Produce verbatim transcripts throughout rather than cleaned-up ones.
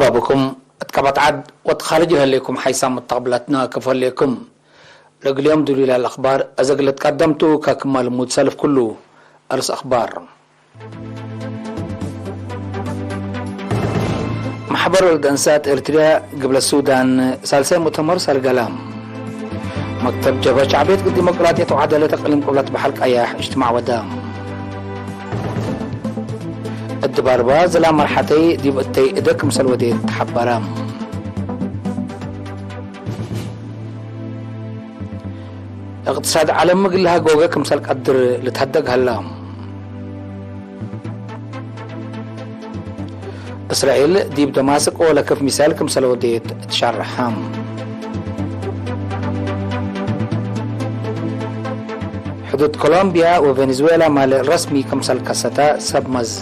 ባብኩም እት ቀበት ዐድ ወእት ካርጅ ለህሌኩም ሓይሳም መተቅብላትና ክፍ ህሌኩም። ለእግል ዮም ዱሉይ ለህለ አክባር አዘ እግል ልትቀደም ቱ፣ ከክመ ልሙድ ሰልፍ ክሉ አርእስ አክባር። መሕበር ወልድ አንሳት ኤርትርያ ግብለ ሱዳን ሳልሳይ ሙእተመር ሰርገለ። መክተብ ጀብሀት ሸዕብየት ዲሞቅራጥየት ወዐዳለት እቅሊም ቅብለት በሐር ቀያሕ እጅትማዕ ወደ። እድባርባ ዝላም መርሐተይ ዲብ እተይ እደ ክምሰል ወዴት ተሐበረ። እቅትሳድ ዐለም እግል ለሀጎገ ክምሰል ቀድር ልትሀደግ ሀላ። እስራኤል ዲብ ደማስቆ ለክፍ ሚሳይል ክምሰል ወዴት ትሸርሐ። ሕዱድ ኮሎምቢያ ወቬኔዙዌላ ማልእ ረስሚ ክምሰል ከሰተ ሰብ መዝ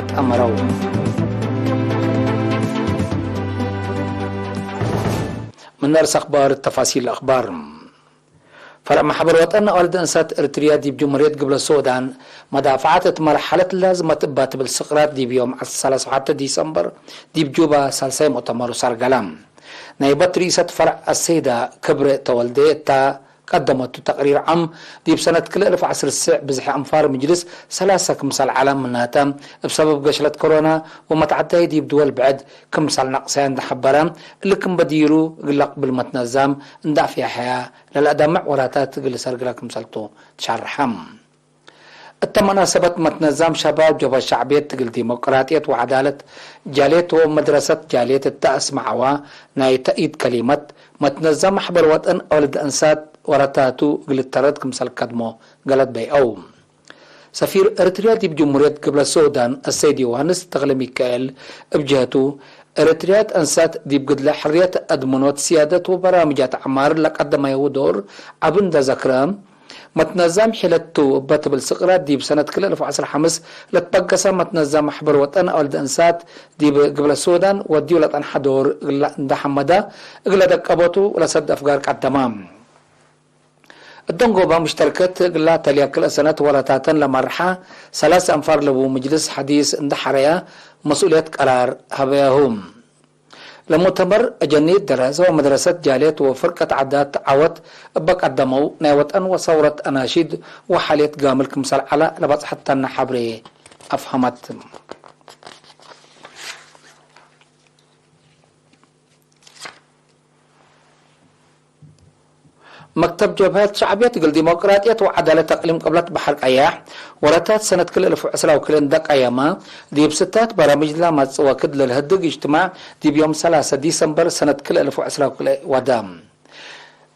አትአመረው። ምን አርእስ አክባር ተፋሲል አክባር። ፈርዕ መሕበር ወጠን አዋልድ እንሳት ኤርትርያ ዲብ ጅምሁርየት ግብለ ሶዳን፣ መዳፈዓት እት መርሐለት ላዝመት እባ ትብል ስቅራት ዲብ ዮም ዐሰር ሰላሳ ወሐተ ዲሰምበር ዲብ ጁባ ሳልሳይ ሙእተመሩ ሰርገለ። ናይ በት ርኢሰት ፈርዕ አሰይዳ ክብረ ተወልደ እታ ቀደመቱ ተቅሪር ዓም፣ ዲብ ሰነት ክልኤ እልፍ ወዐስር ስዕ ብዝሒ አንፋር ምጅልስ ሰላሳ ክምሰል ዐለ፣ ምናተ እብ ሰበብ ገሽለት ኮሮና ወመትዐዳይ ዲብ ድወል ብዕድ ክምሰል ነቅሰየ እንዴ ሐበረ፣ እሊ ክም በዲሩ እግል ለአቅብል መትነዛም እንዴ አፍያሐያ ለለአዳምዕ ወራታት እግል ሰርግለ ክምሰልቱ ትሸርሐ። እተ መናሰበት መትነዛም ሸባብ ጀብሀት ሸዕብየት እግል ዲሞቅራጥየት ወዐዳለት ጃልየት ወመድረሰት ጃልየት እተ አስመዐዋ ናይ ተእይድ ከሊመት፣ መትነዛም መሕበር ወጠን አዋልድ አንሳት ወራታቱ እግል ልተረድ ክምሰል ከድሞ ገለድ በይአው። ሰፊር ኤርትርያ ዲብ ጅምሁርየት ግብለ ሶዳን አሰይድ ዮሃንስ ተክለ ሚካኤል እብ ጀህቱ፣ ኤርትርያ ተአንሳት ዲብ ግድለ ሕርየት አድምኖት፣ ስያደት ወበራምጃት ዐማር ለቀደመዩ ዶር ዐቢ እንዴ ዘክረ፣ መትነዛም ሒለት ቱ እበ ትብል ስቅራት ዲብ ሰነት ክልኤ እልፍ ወዐስር ሐምስ ለትበገሰ መትነዛም መሕበር ወጠን አዋልድ እንሳት ዲብ ግብለ ሶዳን ወድዩ ለጠንሐ ዶር እግለ እንዴ ሐመደ፣ እግለ ደቀቦቱ ለሰድ አፍጋር ቀደመ። እደንጎበ ሙሽተርከት እግላ ተልያ ክልኤ ሰነት ወራታተን ለመርሐ ሰላስ አንፋር ለቡ ምጅልስ ሐዲስ እንዴ ሐረየ መስኡልየት ቀራር ሀበያሁ። ለሙእተመር አጀኒት ደረሰ ወመድረሰት ጃልየት ወፍርቀት ዓዳት ዐወት እበ ቀደመው ናይ ወጠን ወሰውረት አናሺድ ወሓልየት ጋምል ክምሰል ዐለ ለበጽሐተነ ሐብሬ አፍሀመት። መክተብ ጀብሀት ሸዕብየት እግል ዲሞቅራጥየት ወዐዳለት አቅሊም ቅብለት በሐር ቀያሕ፣ ወረታት ሰነት ክልኤ እልፍ ወዕስራ ወክልኤ እንዴ ቀየመ፣ ዲብ ስታት በራምጅ ለመጽእ ወክድ ለልሀድግ እጅትማዕ ዲብ ዮም ሰላሰ ዲሰምበር ሰነት ክልኤ እልፍ ወዕስራ ወክልኤ ወደ።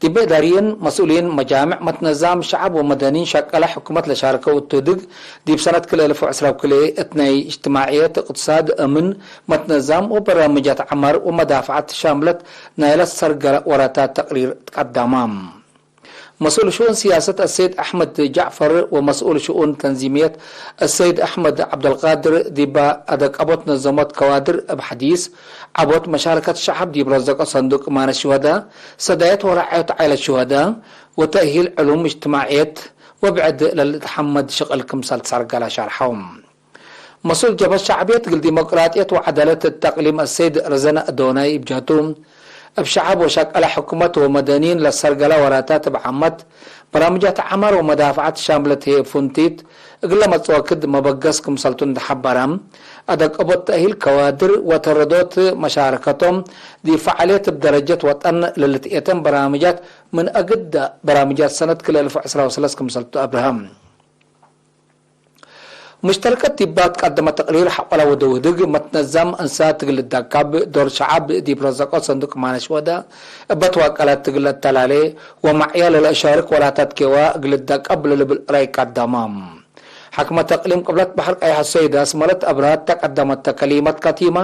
ዲብ እዳርይን፣ መስኡሊን፣ መጃምዕ፣ መትነዛም ሸዐብ ወመደኒን ሸቀለ ሕኩመት ለሻርከው እቱ ህድግ፣ ዲብ ሰነት ክልኤ እልፍ ወዕስራ ወክልኤ እት ናይ እጅትማዕየት፣ እቅትሳድ፣ እምን፣ መትነዛም ወበራምጃት ዐማር ወመዳፈዐት ሻምለት ናይለ ሰርገለ ወራታት ተቅሪር ትቀደመ። መስኡል ሽኡን ስያሰት አሰይድ አሕመድ ጃዕፈር ወመስኡል ሽኡን ተንዚምየት አሰይድ አሕመድ ዐብደልቃድር ዲበ አደቀቦት ነዘሞት ከዋድር እብ ሐዲስ፣ ዐቦት መሻረከት ሸዐብ ዲብ ረዘቀ ሰንዱቅ ማነ ሽወደ፣ ሰዳየት ወራዐዮት ዓይለት ሽወደ፣ ወተእሂል ዕሉም እጅትማዕየት ወብዕድ ለልትሐመድ ሽቅል ክምሰል ትሰርገለ ሸርሐው። መስኡል ጀብሀት ሸዕብየት እግል ዲሞቅራጥየት ወዐዳለት እት አቅሊም አሰይድ ረዘነ አዶናይ እብ ጀህቱ፣ እብ ሸዐብ ወሸቀለ ሕኩመት ወመደኒን ለሰርገለ ወራታት እብ ዓመት፣ በራምጃት ዐማር ወመዳፈዐት ሻምለት ህዬ ፍንቲት እግለ መጽእ ወክድ መበገስ ክምሰልቱ እንዴ ሐበረ፣ አደቀቦት ተእሂል ከዋድር ወተረዶት መሻረከቶም ዲብ ፈዓልየት እብ ደረጀት ወጠን ለልትኤተን በራምጃት ምን አግደ በራምጃት ሰነት ክልኤ እልፍ ወዕስራ ወሰለስ ክምሰልቱ አብርሀ። ሙሽተርከት ዲባ ትቀደመ ተቅሪር ሐቆለ ወደውህድግ መትነዛም እንሳት እግል ልዳካብ፣ ዶር ሸዐብ ዲብ ረዘቆት ሰንዱቅ ማነሽ ወደ እበ ትዋቀላት እግል ለተላሌ ወመዕያ ለለአሻርክ ወላታት ኬዋ እግል ልዳካብ ለልብል ራይ ቀደመ። ሐክመት አቅሊም ቅብለት በሐር ቀያሕ አሰይድ አስመለት አብርሃት ተቀደመተ ከሊመት ከቲመ፣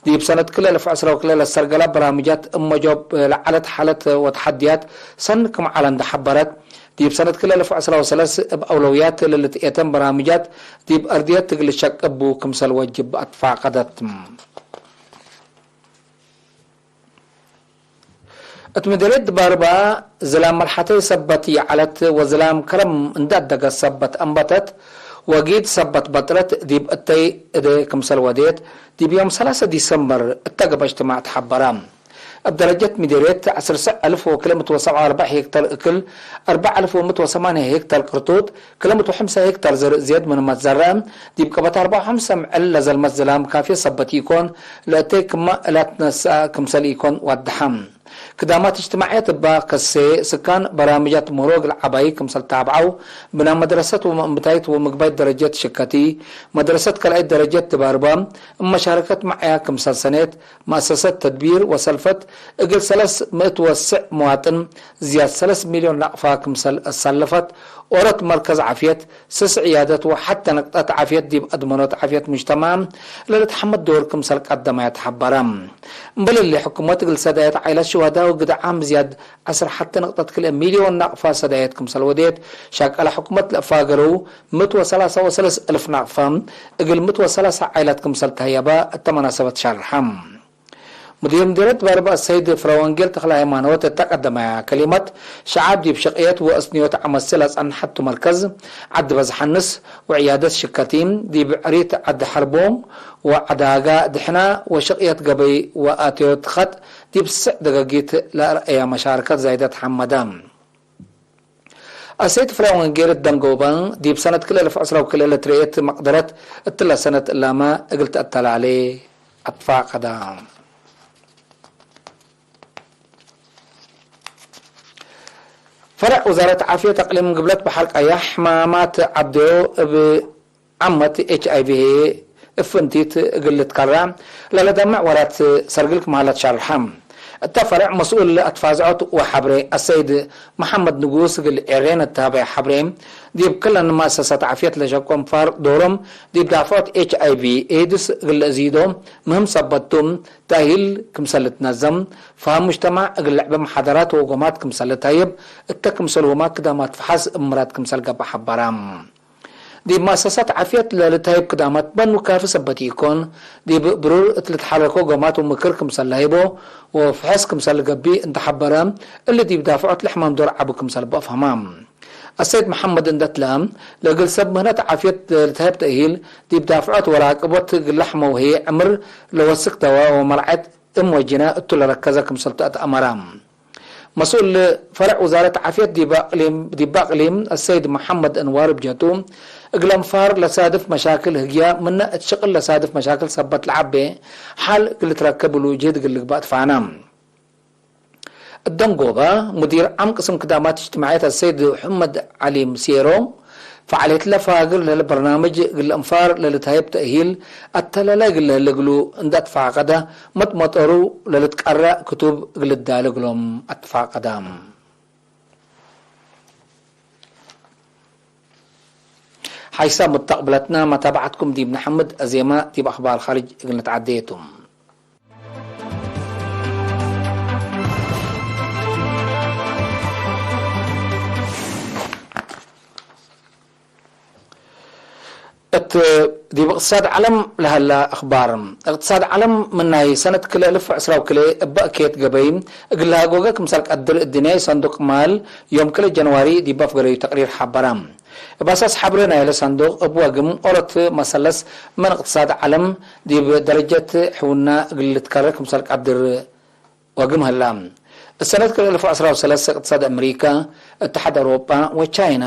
ዲብ ሰነት ክልኤ እልፍ ወዕስራ ወክልኤ ለሰርገለ በራምጃት እመ ጆብ ለዐለት ሓለት ወተሐድያት ሰኒ ክም ዐለ እንዴ ሐበረት፣ ዲብ ሰነት ክልኤ እልፍ ወዕስራ ወሰለስ እብ አውለውያት ለልትኤተን በራምጃት ዲብ አርድየት እግል ልሸቅብ ቡ ክምሰል ወጅብ አትፋቀደት። እት ምድርየት ድባርባ ዝላም መልሐተይ ሰበት ይዐለት ወዝላም ከረም እንዴ አደገት ሰበት አንበተት ወጊድ ሰበት በጥረት ዲብ እተይ እዴ ክምሰል ወዴት፣ ዲብ ዮም ሰላሰ ዲሰምበር እተ ገብአ እጅትማዕ ተሐበረ። እብ ደረጀት ምዴርየት ዐስር ሺሕ አልፍ ወክልኤ ምእት ወሰብዓ ወአርበዕ ሄክታር እክል፣ አርበዕ አልፍ ወምእት ወሰማንያ ሄክታር ቅርቱት፣ ክልኤ ምእት ወሐምሳ ሄክታር ዘርእ ዝየድ ምንመ ትዘረአ፣ ዲብ ቀበት አርበዕ ወሐምሳ ምዕል ለዘልመት ዝላም ካፍየ ሰበት ኢኮን፣ ለእተይ ክመ እላ ትነሰአ ክምሰል ኢኮን ወደሐ። ክዳማት እጅትማዕየት እባ ከሴ፣ ስካን በራምጃት ምህሮ እግል ዐባይ ክምሰል ታብዐው፣ ብናእ መድረሰት ወመአንብታይት ወምግባይት ደረጀት ሽከቲ፣ መድረሰት ካልኣይት ደረጀት ድባርባ፣ እብ መሻረከት መዕያ ክምሰል ሰኔት፣ መአሰሰት ተድቢር ወሰልፈት እግል ሰለስ ምእት ወስዕ መዋጥን ዝያድ ሰለስ ሚልዮን ናቅፋ ክምሰል አሳለፈት፣ ኦሮት መርከዝ ዓፍየት፣ ስስ ዕያደት ወሐቴ ነቅጠት ዓፍየት ዲብ አድመኖት ዓፍየት ሙጅተማዕ ለልትሐመድ ዶር ክምሰል ቀደመ ተሐበረ። እምበል እሊ፣ ሕኩመት እግል ሰዳየት ዓይላት ሹሀዳእ ወግድዓም ዝያድ ዐስር ሐቴ ነቅጠት ክልኤ ሚልዮን ናቅፋ ሰዳየት ክምሰል ወዴት፣ ሸቀለ ሕኩመት ለአፋገረው ምእት ወሰላሳ ወሰለስ እልፍ ናቅፋ እግል ምእት ወሰላሳ ዓይላት ክምሰል ተህየበ እተ መናሰበት ሸርሐ። ሙዲር ምዲርየት ባርባ አሰይድ ፍረወንጌል ተክለሃይማኖት እተ ቀደመ ከሊመት፣ ሸዐብ ዲብ ሽቅየት ወእስንዮት ዐመት ለጸንሐቱ መርከዝ ዐዲ በዝሐንስ ወዕያደት ሽከቲ፣ ዲብ ዕሪት ዐዲ ሐርቦ ወዐዳጋ ድሕና ወሽቅየት ገበይ ወአትዮት ኸጥ ዲብ ስዕ ደገጊት ለአርአየ መሻርከት ዛይደት ሐመደ። አሰይድ ፍሬ ወንጌል ደንጎበ፣ ዲብ ሰነት ክልኤ አልፍ ወዐስራ ወክልኤ ለትረኤት መቅደረት እትለ ሰነት እላመ እግል ተአተላሌ አትፋቀደ። ፈረዕ ውዛረት ዓፍየት አቅሊም ግብለት በሐር ቀያሕ ሕማማት ዐብዶ እብ ዓመት ኤች አይ ቪ ህዬ እብ ፍንቲት እግል ልትከራ ለለደምዕ ወራት ሰርግል ክም ሀለ ትሸርሐ። እተ ፈርዕ መስኡል አትፋዝዖት ወሐብሬ አሰይድ መሐመድ ንጉስ እግል ኤሬን እት ሀበየ ሐብሬ፣ ዲብ ክለን መአሰሳት ዓፍየት ለሸቁ አንፋር ዶሮም ዲብ ዳፍዖት ኤች አይ ቪ ኤድስ እግል ለአዚዶ ምህም ሰበት ቱ፣ ተእሂል ክምሰል ልትነዘም፣ ፈሀም ሙጅተማዕ እግል ለዐቤ መሓደራት ወወገማት ክምሰል ልትሀይብ፣ እተ ክምሰልሁመ ክዳማት ፈሐስ እብ ምራድ ክምሰል ገብአ ሐበረ። ዲብ መአሰሳት ዓፍየት ለልትሀይብ ክዳማት በኑ ካፊ ሰበት ኢኮን፣ ዲብ ብሩር እት ልትሐረኮ ገማት ወምክር ክምሰል ለሀይቦ ወፍሐስ ክምሰል ልገብእ እንተ ሐበረ፣ እሊ ዲብ ዳፍዖት ለሕማም ዶር ዐቢ ክምሰል በአፍሀማ። አሰይድ መሐመድ እንደትለ፣ ለእግል ሰብ ምህነት ዓፍየት ለልትሀይብ ተእሂል፣ ዲብ ዳፍዖት ወራቅቦት እግል ለሐመው ህዬ ዕምር ለወስክ ደዋ ወመርዐየት እም ወጂነ እቱ ለረከዘ ክምሰል ቱ አትአመረ። መስኡል ፈረዕ ውዛረት ዓፍየት ዲበ አቅሊም፣ ዲበ አቅሊም አሰይድ መሐመድ አንዋር እብ ጀቱ፣ እግል አንፋር ለሳድፍ መሻክል ህግያ ምነ እት ሽቅል ለሳድፍ መሻክል ሰበት ለዐቤ ሐል እግል ልትረከብ እሉ ጅህድ እግል ልግባእ ትፋነ። እት ደንጎበ፣ ሙዲር ዓም ቅስም ክዳማት እጅትማዕየት አሰይድ ሕመድ ዐሊ ምሴሮ፣ ፈዓልየትለ ፋግር ለህለ በርናምጅ እግል አንፋር ለልትሀይብ ተእሂል አተላላይ እግል ለህለ እግሉ እንዴ አትፋቀደ፣ መጥመጠሩ ለልትቀረእ ክቱብ እግል ልዳሌ እግሎም አትፋቀደ። ሐይሳም ሙተቅብለትነ መታብዐትኩም ዲብ ነሐምድ፣ አዜመ ዲብ አኽባር ካርጅ እግል ንትዓዴ ቱ። እት ዲብ እቅትሳድ ዐለም ለሀላ አኽባር። እቅትሳድ ዐለም ምን ናይ ሰነት ክልኤ እልፍ ወዕስራ ወክልኤ እበ እኬት ገበይ እግል ለሀጎገ ክምሰል ቀድር እድንያይ ሰንዱቅ ማል ዮም ክልኤ ጀንዋሪ ዲብ አፍገረዩ ተቅሪር ሐበረ። እብ አሳስ ሐብሬ ናይለ ሰንዱቅ እብ ወግም ኦሮት መሰለስ ምን እቅትሳድ ዐለም ዲብ ደረጀት ሕውና እግል ልትከረ ክምሰል ቀድር ወግም ህላ። እሰነት ክልኤ እልፍ ወዐስራ ወሰለስ እቅትሳድ አምሪካ፣ እትሓድ አውሮጳ ወቻይና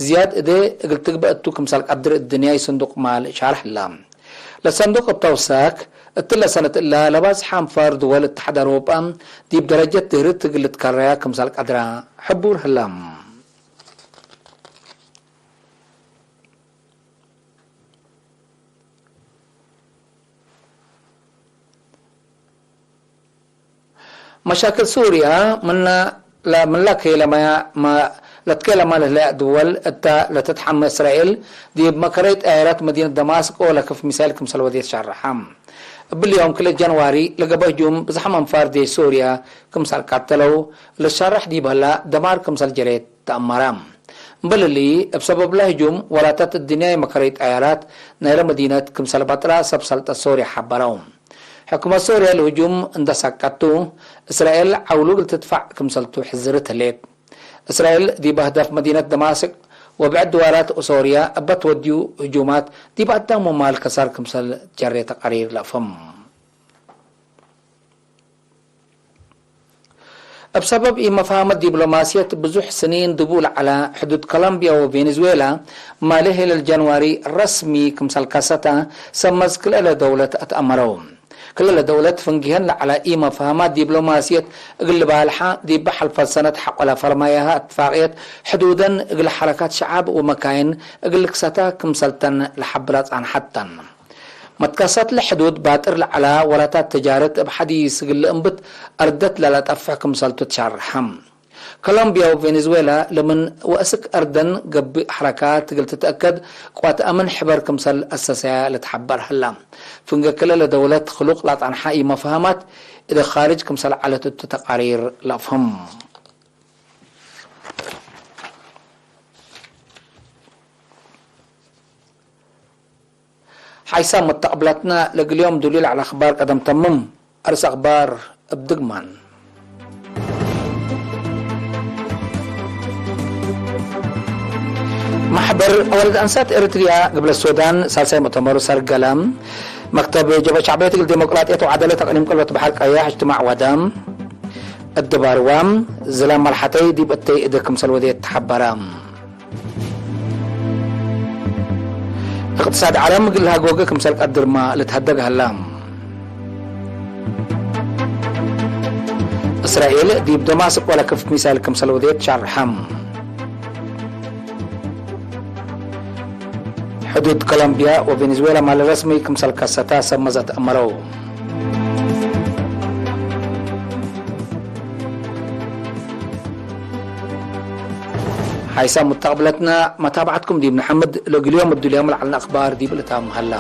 ዝያድ እዴ እግል ትግበእ እቱ ክምሰል ቀድር እድንያይ ሰንዱቅ ማል ሻርሕ ህላ። ለሰንዱቅ እብ ተውሳክ፣ እትለ ሰነት እላ ለባዝሐ አንፋር ድወል እትሓድ አውሮጳ ዲብ ደረጀት ድህርት እግል ልትከረያ ክምሰል ቀድራ ሕቡር ህላ። መሻክል ሱርያ ምነ ለ-፣ ምን ለትኬለመያ መ-፣ ለትኬለመ ለህለ ድወል እተ ለትትሐመ እስራኤል ዲብ መከረይ ጠያራት መዲነት ደማስቆ ለክፍ ሚሳይል ክምሰል ወዴት ሸርሐ። እብሊ ዮም ክልኤ ጀንዋሪ ለገብአ ህጁም ብዝሓም አንፋር ዴሽ ሱርያ ክምሰል ቀተለው ልትሸረሕ ዲብ ህላ ደማር ክምሰል ጀሬት ተአመረ። እምበል እሊ፣ እብ ሰበብለ ህጁም ወላታት እድንያይ መከረይ ጠያራት ናይለ መዲነት ክምሰል በጥራ ሰብ ሰልጠት ሶርያ ሐበረው። ሕኩመት ሶርያ ለህጁም እንደ ሰቀቱ፣ እስራኤል ዐውሉ እግል ትድፋዕ ክምሰልቱ ሕዝርት ህሌት። እስራኤል ዲብ አህዳፍ መዲነት ደማስቅ ወብዕድ ድዋላት ሶርያ እበ ትወድዩ ህጁማት ዲብ አዳም ወማል ከሳር ክምሰል ጀሬ ተቃሪር ለአፍህም። እብ ሰበብ ኢመፍሀመት ዲብሎማስየት ብዙሕ ስኒን ድቡእ ለዐለ ሕዱድ ኮሎምብያ ወቬኔዙዌላ፣ ማሌ ህለ ለጃንዋሪ ረስሚ ክምሰል ከሰተ፣ ሰመዝ ክልኤ ለደውለት አትአመረው። ክልኤ ለደውለት ፍንጌሀን ለዐለ ኢመፍሀማት ዲብሎማስየት እግል ልባልሐ፣ ዲብ ሐልፈት ሰነት ሐቆለ ፈርማያሀ እትፋቅየት ሕዱደን እግል ሐረካት ሸዓብ ወመካይን እግል ልክሰታ ክምሰልተን ለሐብራ ጻንሐተን። መትከሰት ለሕዱድ ባጥር ለዐላ ወላታት ተጃረት እብ ሐዲስ እግል ልእንብት አርደት ለለጠፍሕ ክምሰልቱ ትሻርሐ። ኮሎምብያ ወቬኔዙዌላ ለምን ወእስክ አርደን ገብእ ሐረካት እግል ትትአከድ ቅዋት አምን ሕበር ክምሰል አሰሰያ ልትሐበር ሀላ። ፍንጌ ክልኤ ለደውለት ክሉቅ ላጸንሐ ኢመፍሀማት እደ ካርጅ ክምሰል ዐለት እቱ ተቃሪር ለአፍህም። ሓይሳም መተቅብለትነ ለእግል ዮም ዱሊ ለዐለ አኽባር ቀደም ተምም። አርስ አኽባር እብ ድግማን። መሕበር ወለድ አንሳት ኤረትርያ ግብለ ሱዳን ሳልሳይ ሙእተመሩ ሰርገለ። መክተብ ጀብሀት ሸዕብየት እግል ዲሞቅራጥየት ወዐደለት አቅሊም ቅልበት በሐር ቀያሕ እጅትማዕ ወደ። እድባርዋ ዝላም መልሐተይ ዲብ እተይ እደ ክምሰል ወዴት ተሐበረ። እቅትሳድ ዐለም እግል ለሀጎገ ክምሰል ቀድርመ ልትሀደግ ሀላ። እስራኤል ዲብ ደማስቅ ወለክፍ ሚሳይል ክምሰል ወዴት ሻርሐ። ሕዱድ ኮሎምብያ ወቬኔዙዌላ ማለ ረስሚ ክምሰል ከሰተ ሰብ መዘት አመረው። ሓይሳም ሙተቅብለትነ መታብዐትኩም ዲብ ነሐምድ፣ ለእግል ዮም እዱልያም ለዐልነ አኽባር ዲብ ልታም ሀላ።